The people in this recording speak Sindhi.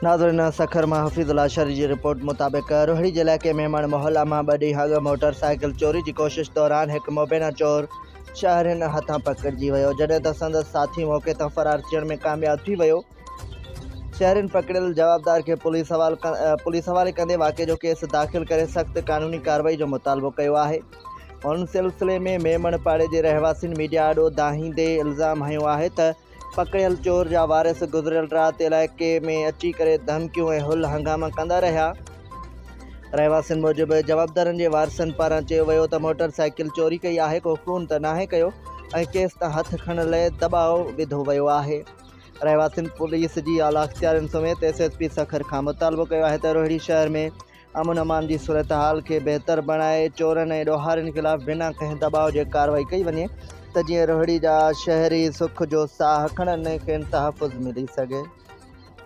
ناظرين سکر مان حفيظ الله شر جي رپورٽ مطابق روهڙي جي علائقي ميمڻ محلا مان ٻه ڏينهن اڳ موٽر سائيڪل چوري جي ڪوشش دوران هڪ مبينا چور شهرين هٿان پڪڙجي ويو جڏهن ته سندس ساٿي موقعي تان فرار ٿيڻ ۾ ڪامياب ٿي ويو شهرين پڪڙيل جوابدار کي پوليس پوليس حوالي ڪندي واقعي جو ڪيس داخل ڪري سخت قانوني ڪارروائي جو مطالبو ڪيو آهي ان سلسلي ۾ ميمڻ پاڙي جي رهواسين ميڊيا آڏو دانهيندي الزام هنيو آهي ته پڪڙيل چور جا وارث گذريل رات علائقي ۾ اچي ڪري ڌمڪيون ۽ هل هنگاما ڪندا رهيا. رهواسين موجب جوابدارن جي وارثن پاران چيو ويو ته موٽر سائيڪل چوري ڪئي آهي ڪو خون ته ناهي ڪيو ۽ ڪيس تان هٿ کڻڻ لاء دٻاء وڌو ويو آهي. رهواسين پوليس جي اعليٰ اختيارين سميت ايس ايس پي سکر کان مطالبو ڪيو آهي ته روهڙي شهر ۾ امن امان جي صورتحال کي بهتر بڻائي چورن ۽ ڏوهارين خلاف بنا ڪنهن دٻاء جي ڪارروائي ڪئي وڃي ته جيئن روهڙي جا شهري سک جو ساهه کڻن ۽ کين تحفظ ملي سگهي.